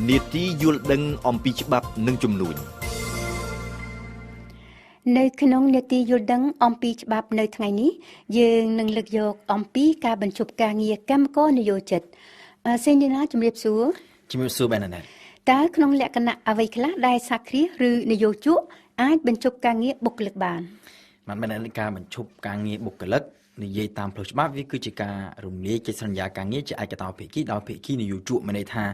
នីតិយល់ដឹងអំពីច្បាប់និងជំនួញ នៅក្នុងនេតិយល់ដឹងអំពីច្បាប់នៅថ្ងៃនេះយើងនឹងលើកយកអំពីការបញ្ឈប់ការងារកម្មករនិយោជិតសេងនីណាជំរាបសួរ ជំរាបសួរបែនណា តើក្នុងលក្ខណៈអ្វីខ្លះដែលសហគ្រាសឬនិយោជកអាចបញ្ឈប់ការងារបុគ្គលិកបាន? បានបែនណា ការបញ្ឈប់ការងារបុគ្គលិកនិយាយតាមផ្លូវច្បាប់វាគឺជាការរំលាយកិច្ចសន្យាការងារជាឯកតោភាគីដោយភាគីនិយោជក មានន័យថា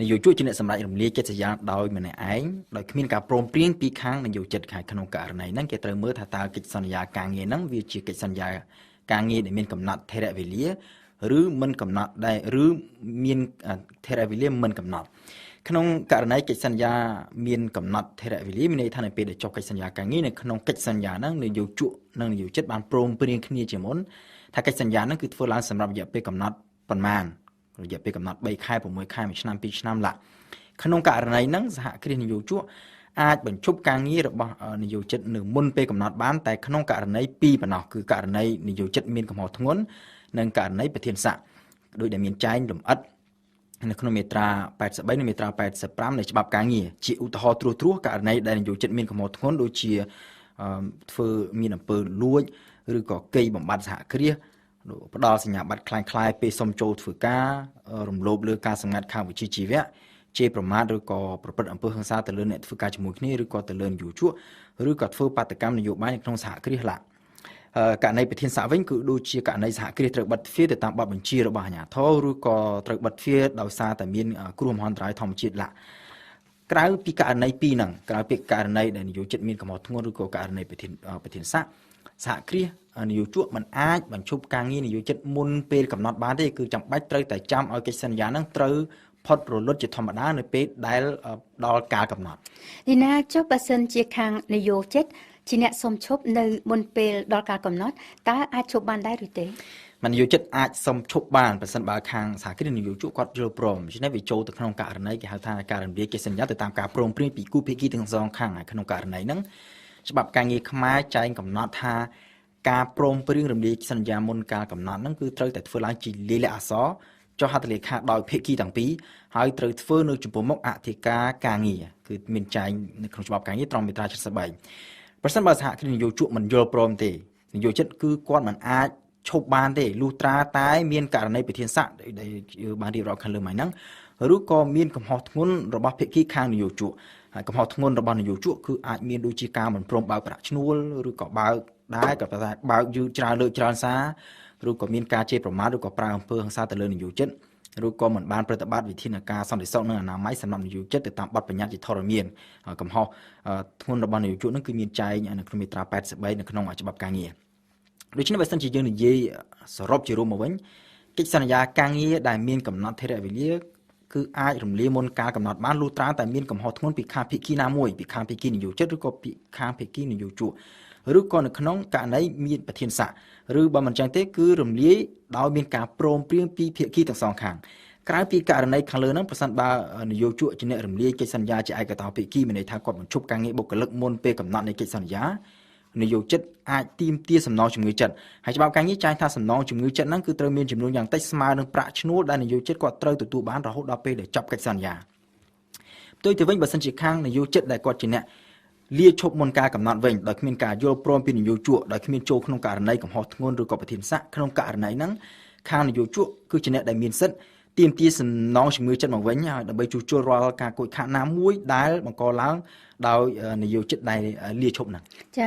នយោជកជាអ្នកសម្រេចរំលាយកិច្ចសន្យាដោយម្នាក់ឯងដោយគ្មានការព្រមព្រៀងពីខាងនយោជិត ហើយក្នុងករណីហ្នឹងគេត្រូវមើលថាតើកិច្ចសន្យាការងារហ្នឹងវាជាកិច្ចសន្យាការងារដែលមានកំណត់ថេរវេលាឬមិនកំណត់ដែរ ឬមានថេរវេលាមិនកំណត់។ ក្នុងករណីកិច្ចសន្យាមានកំណត់ថេរវេលា មានន័យថានៅពេលដែលចុះកិច្ចសន្យាការងារ នៅក្នុងកិច្ចសន្យាហ្នឹងនយោជកនិងនយោជិតបានព្រមព្រៀងគ្នាជាមុនថាកិច្ចសន្យាហ្នឹងគឺធ្វើឡើងសម្រាប់រយៈពេលកំណត់ប៉ុន្មាន រយៈពេលកំណត់ 3 ខែ 6 ខែ 1 ឆ្នាំ 2 ឆ្នាំឡា ក្នុងករណីហ្នឹងសហគ្រាសនយោជកអាចបញ្ឈប់ការងាររបស់នយោជិតនៅមុនពេលកំណត់បាន តែក្នុងករណី 2 ប៉ុណ្ណោះ គឺករណីនយោជិតមានកំហុសធ្ងន់ និងករណីប្រធានស័ក ដោយដែលមានចែងលម្អិតនៅក្នុងមាត្រា 83 និងមាត្រា 85 នៃច្បាប់ការងារ។ ជាឧទាហរណ៍ត្រួសត្រាស ករណីដែលនយោជិតមានកំហុសធ្ងន់ ដូចជាធ្វើមានអំពើលួច ឬក៏កេយបំបត្តិសហគ្រាស ផ្ដល់សញ្ញាបត្រคล้ายៗពេលសុំចូលធ្វើការ រំលោភលើការសម្ងាត់ខាងវិជ្ជាជីវៈ ជេរប្រមាថ ឬក៏ប្រព្រឹត្តអំពើហិង្សាទៅលើអ្នកធ្វើការជាមួយគ្នា ឬក៏ទៅលើនយោជក ឬក៏ធ្វើបាតកម្មនយោបាយនៅក្នុងសហគ្រាសឡា។ ករណីប្រធានសាកវិញ គឺដូចជាករណីសហគ្រាសត្រូវបិទទ្វារទៅតាមបទបញ្ជារបស់អាជ្ញាធរ ឬក៏ត្រូវបិទទ្វារដោយសារតែមានគ្រោះមហន្តរាយធម្មជាតិឡា។ ក្រៅពីករណីពីរហ្នឹង ក្រៅពីករណីដែលនយោជិតមានកំហុសធ្ងន់ ឬក៏ករណីប្រធានសាក សហគ្រាសនយោជកមិនអាចបញ្ឈប់ការងារនយោជិតមុនពេលកំណត់បានទេ គឺចាំបាច់ត្រូវតែចាំឲ្យកិច្ចសន្យាហ្នឹងត្រូវផុតរលត់ជាធម្មតានៅពេលដែលដល់កាលកំណត់។ នេះណា ចុះបើសិនជាខាងនយោជិតជាអ្នកសុំឈប់នៅមុនពេលដល់កាលកំណត់ តើអាចឈប់បានដែរឬទេ? មនយោជិតអាចសុំឈប់បាន ប្រសិនបើខាងសហគ្រាសនយោជកគាត់យល់ព្រម។ ដូច្នេះវាចូលទៅក្នុងករណីគេហៅថាការរំលាយកិច្ចសន្យាទៅតាមការព្រមព្រៀងពីគូភាគីទាំងសងខាង ហើយក្នុងករណីហ្នឹងច្បាប់ការងារខ្មែរចែងកំណត់ថាការព្រមព្រៀងរំលាយសន្យាមុនកាលកំណត់ហ្នឹងគឺត្រូវតែធ្វើឡើងជាលាយលក្ខណ៍អក្សរ ចុះហត្ថលេខាដោយភាគីទាំងពីរ ហើយត្រូវធ្វើនៅចំពោះមុខអធិការការងារ គឺមានចែងនៅក្នុងច្បាប់ការងារត្រង់មាត្រា 73។ ប្រសិនបើសហគ្រាសនយោជកមិនយល់ព្រមទេ នយោជិតគឺគាត់មិនអាចឈប់បានទេ លុះត្រាតែមានករណីប្រធានស័កដែលបានរៀបរាប់ខាងលើមកហ្នឹង ឬក៏មានកំហុសធ្ងន់របស់ភាគីខាងនយោជក ហើយកំហុសធ្ងន់របស់នយោជកគឺអាចមានដូចជាការមិនព្រមបើកប្រាក់ឈ្នួល ឬក៏បើកដែរក៏តែបើកយឺតច្រើនលើកច្រើនសារ ឬក៏មានការជេរប្រមាថ ឬក៏ប្រើអំពើហិង្សាទៅលើនយោជិត ឬក៏មិនបានប្រតិបត្តិវិធានការសន្តិសុខនិងអនាម័យសម្រាប់នយោជិតទៅតាមបទបញ្ញត្តិជាធរមាន។ កំហុសធ្ងន់របស់នយោជកនឹងគឺមានចែងនៅក្នុងមាត្រា 83 នៅក្នុងច្បាប់ការងារ។ ដូច្នេះបើសិនជាយើងនិយាយសរុបជារួមមកវិញ កិច្ចសន្យាការងារដែលមានកំណត់ថេរវេលាគឺអាចរំលាយមុនកាលកំណត់បាន លុះត្រាតែមានកំហុសធ្ងន់ពីខាងភាគីណាមួយ ពីខាងភាគីនយោជិត ឬក៏ពីខាងភាគីនយោជក ឬក៏នៅក្នុងករណីមានប្រធានស័ក ឬបើមិនចឹងទេគឺរំលាយដោយមានការព្រមព្រៀងពីភាគីទាំងសងខាង។ ក្រៅពីករណីខាងលើហ្នឹង ប្រសិនបើនយោជកជាអ្នករំលាយកិច្ចសន្យាជាឯកតោភាគី មានន័យថាគាត់បញ្ឈប់ការងារបុគ្គលិកមុនពេលកំណត់នៃកិច្ចសន្យា នយោជិតអាចទាមទារសំណងជំងឺចិត្ត ហើយច្បាប់ការងារចែងថាសំណងជំងឺចិត្តហ្នឹងគឺត្រូវមានចំនួនយ៉ាងតិចស្មើនឹងប្រាក់ឈ្នួលដែលនយោជិតគាត់ត្រូវទទួលបានរហូតដល់ពេលដែលចប់កិច្ចសន្យា។ ផ្ទុយទៅវិញ បើសិនជាខាងនយោជិតដែលគាត់ជាអ្នកលាឈប់មុនការកំណត់វិញ ដោយគ្មានការយល់ព្រមពីនយោជក ដោយគ្មានចូលក្នុងករណីកំហុសធ្ងន់ឬក៏ប្រធានស័ក ក្នុងករណីហ្នឹងខាងនយោជកគឺជាអ្នកដែលមានសិទ្ធិទាមទារសំណងជំងឺចិត្តមកវិញ ហើយដើម្បីជួសជុលរាល់ការខូចខាតណាមួយដែលបង្កឡើងដោយនយោជិតដែលលាឈប់ហ្នឹង។ ចា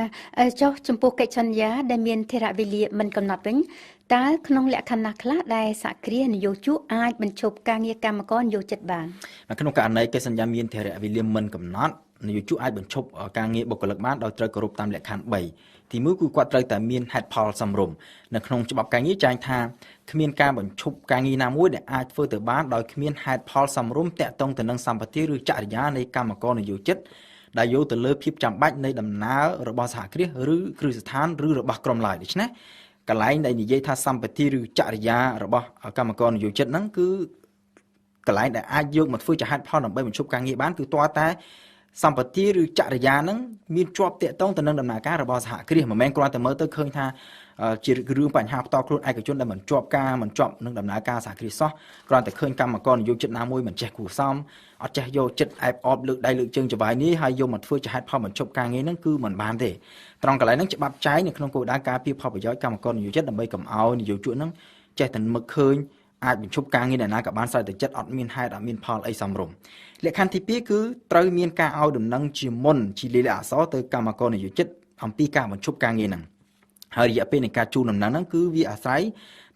ចុះចំពោះកិច្ចសន្យាដែលមានថេរវេលាមិនកំណត់វិញ តើក្នុងលក្ខខណ្ឌណាខ្លះដែលសហគ្រាសនយោជកអាចបញ្ឈប់ការងារកម្មករនយោជិតបាន? ក្នុងករណីកិច្ចសន្យាមានថេរវេលាមិនកំណត់ នយោជកអាចបញ្ឈប់ការងារបុគ្គលិកបានដោយត្រូវគោរពតាមលក្ខខណ្ឌ 3។ ទី 1 គឺគាត់ត្រូវតែមានហេតុផលសមរម្យ។ នៅក្នុងច្បាប់ការងារចែងថាគ្មានការបញ្ឈប់ការងារណាមួយដែលអាចធ្វើទៅបានដោយគ្មានហេតុផលសមរម្យតាក់ទងទៅនឹងសម្បទាឬចរិយានៃកម្មករនយោជិត ដែលយោងទៅលើភាពចាំបាច់នៃដំណើររបស់សហគ្រាសឬគ្រឹះស្ថានឬរបស់ក្រុមឡើយ។ ដូច្នេះកន្លែងដែលនិយាយថាសម្បទាឬចរិយារបស់កម្មករនយោជិតហ្នឹង គឺកន្លែងដែលអាចយកមកធ្វើជាហេតុផលដើម្បីបញ្ឈប់ការងារបាន គឺទាល់តែ សម្បទាឬចរិយាហ្នឹងមានជាប់តាក់ទងទៅនឹងដំណើរការរបស់សហគ្រាសមិនមែនគ្រាន់តែមើលទៅឃើញថាជារឿងបញ្ហាផ្ទាល់ខ្លួនឯកជនដែលមិនជាប់ការមិនជាប់នឹងដំណើរការសហគ្រាសសោះគ្រាន់តែឃើញកម្មករនិយោជិតណាមួយមិនចេះគួរសមអត់ចេះយកចិត្តអែបអបលើកដៃលើកជើងចវាយនេះហើយយកមកធ្វើជាហេតុផលបញ្ឈប់ការងារហ្នឹងគឺមិនបានទេត្រង់កន្លែងហ្នឹងច្បាប់ចែងនៅក្នុងគោលដៅការពារផលប្រយោជន៍កម្មករនិយោជិតដើម្បីកុំឲ្យនិយោជកហ្នឹងចេះតែមើលឃើញអាចបញ្ឈប់ការងារអ្នកណាក៏បានស្រេចតែចិត្តអត់មានហេតុអត់មានផលអីសមរម្យលក្ខខណ្ឌទី2គឺត្រូវមានការឲ្យដំណឹងជាមុនជាលាយលក្ខណ៍អក្សរទៅកម្មករនិយោជិតអំពីការបញ្ឈប់ការងារហ្នឹងហើយរយៈពេលនៃការជូនដំណឹងហ្នឹងគឺវាអាស្រ័យ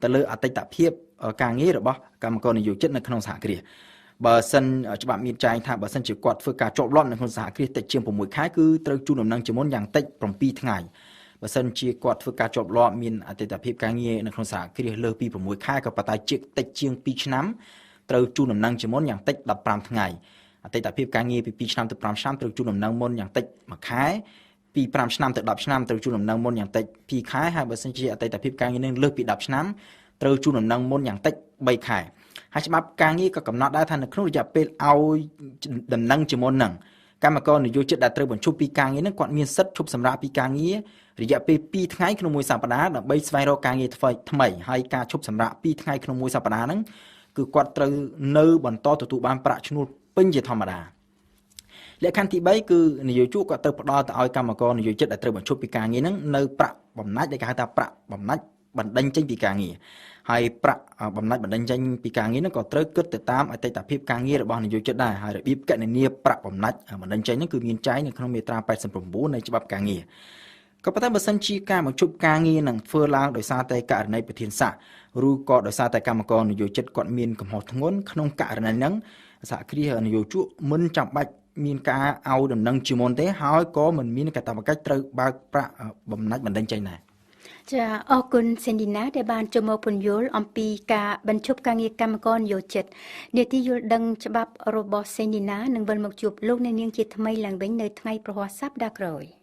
ទៅលើអតីតភាពការងាររបស់កម្មករនិយោជិតនៅក្នុងសហគ្រាសបើសិនច្បាប់មានចែងថាបើសិនជាគាត់ធ្វើការជាប់លាប់នៅក្នុងសហគ្រាសតិចជាង6ខែគឺត្រូវជូនដំណឹងជាមុនយ៉ាងតិច7ថ្ងៃបើសិនជាគាត់ធ្វើការជាប់លាប់មានអតីតភាពការងារនៅក្នុងសហគ្រាសលើសពី6ខែក៏ប៉ុន្តែតិចជាង2ឆ្នាំត្រូវជូនដំណឹងជាមុនយ៉ាងតិច15ថ្ងៃអតីតភាពការងារពី2ឆ្នាំទៅ5ឆ្នាំត្រូវជូនដំណឹងមុនយ៉ាងតិច1ខែពី5ឆ្នាំទៅ10ឆ្នាំត្រូវជូនដំណឹងមុនយ៉ាងតិច2ខែហើយបើសិនជាអតីតភាពការងារនឹងលើសពី10ឆ្នាំត្រូវជូនដំណឹងមុនយ៉ាងតិច3ខែហើយច្បាប់ការងារក៏កំណត់ដែរថានៅក្នុងរយៈពេលឲ្យដំណឹងជាមុនហ្នឹងកម្មករនិយោជិតដែលត្រូវបញ្ឈប់ពីការងារហ្នឹងគាត់មានសិទ្ធិឈប់សម្រាកពីការងាររយៈពេល2ថ្ងៃក្នុងមួយសប្តាហ៍ដើម្បីស្វែងរកការងារថ្មីហើយការឈប់សម្រាក2ថ្ងៃក្នុងមួយសប្តាហ៍ហ្នឹងគឺគាត់ត្រូវនៅបន្តទទួលបានប្រាក់ឈ្នួលពេញជាធម្មតាលក្ខខណ្ឌទី3គឺនិយោជកគាត់ត្រូវផ្ដល់ទៅឲ្យកម្មករនិយោជិតដែលត្រូវបញ្ឈប់ពីការងារហ្នឹងនៅប្រាក់បំណាច់ដែលគេហៅថាប្រាក់បំណាច់បណ្ដេញចេញពីការងារហើយប្រាក់បំណាច់បណ្ដេញចេញពីការងារហ្នឹងក៏ត្រូវគិតទៅតាមអតីតភាពការងាររបស់និយោជិតដែរហើយរបៀបកណនាប្រាក់បំណាច់បណ្ដេញចេញហ្នឹងគឺមានចែងនៅក្នុងមាត្រា89នៃច្បាប់ការងារក៏ប៉ុន្តែបើសិនជាការបញ្ឈប់ការងារនឹងធ្វើឡើងដោយសារតែករណីប្រធានស័ក្តិឬក៏ដោយសារតែកម្មករនិយោជិតគាត់មានកំហុសធ្ងន់ក្នុងករណីហ្នឹងសហគ្រាសនិយោជកមិនចាំបាច់មានការឲ្យដំណឹងជាមុនទេហើយក៏មិនមានកាតព្វកិច្ចត្រូវបើកប្រាក់បំណាច់បណ្ដេញចេញដែរចាអរគុណសេនឌីណាដែលបានចូលមកពន្យល់អំពីការបញ្ឈប់ការងារកម្មករនិយោជិតនាទីយល់ដឹងច្បាប់របស់សេនឌីណានឹងវិលមកជួបលោកអ្នកនាងជាថ្មីឡើងវិញនៅថ្ងៃព្រហស្បតិ៍សប្តាហ៍ក្រោយ។